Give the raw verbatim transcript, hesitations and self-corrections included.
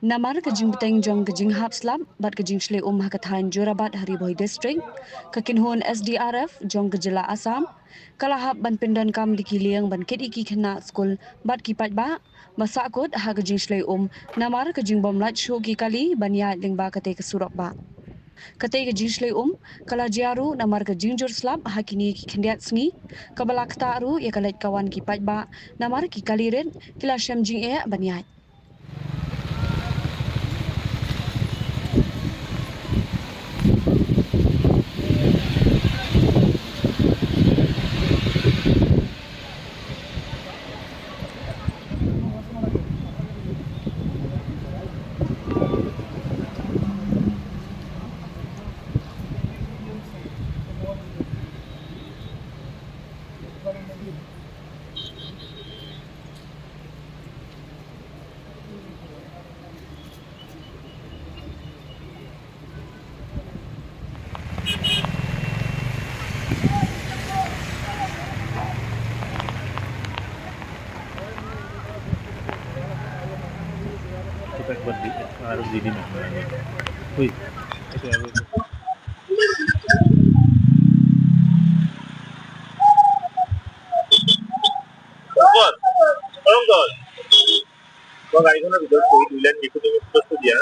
Namar ka jingbteng jong ka jinghap slap bad ka jingshlei um ha ka thaiñ Jorabat ha Ri Bhoi District, ka kynhun S D R F jong ka jylla Assam ka la hap ban pyndonkam da ki lieng ban kit ïa ki khynnah skul bad ki paidbah ba sahkut ha ka jingshlei um namar ka jingbym lait shuh ki kali ban ïaid lyngba katei ka surok bah. Katei ka jingshlei um ka la jia ruh namar ka jingjur slap ha kine ki khyndiat sngi, kaba la ktah ruh ïa ka leit ka wan ki paidbah namar ki kali rit ki la shem jingeh ban ïaid. Kita buat di harus di dina. Wih, itu harus. Ongol, ongol. Ba ngai kono video tu, dulan ni kuni ni tu dia.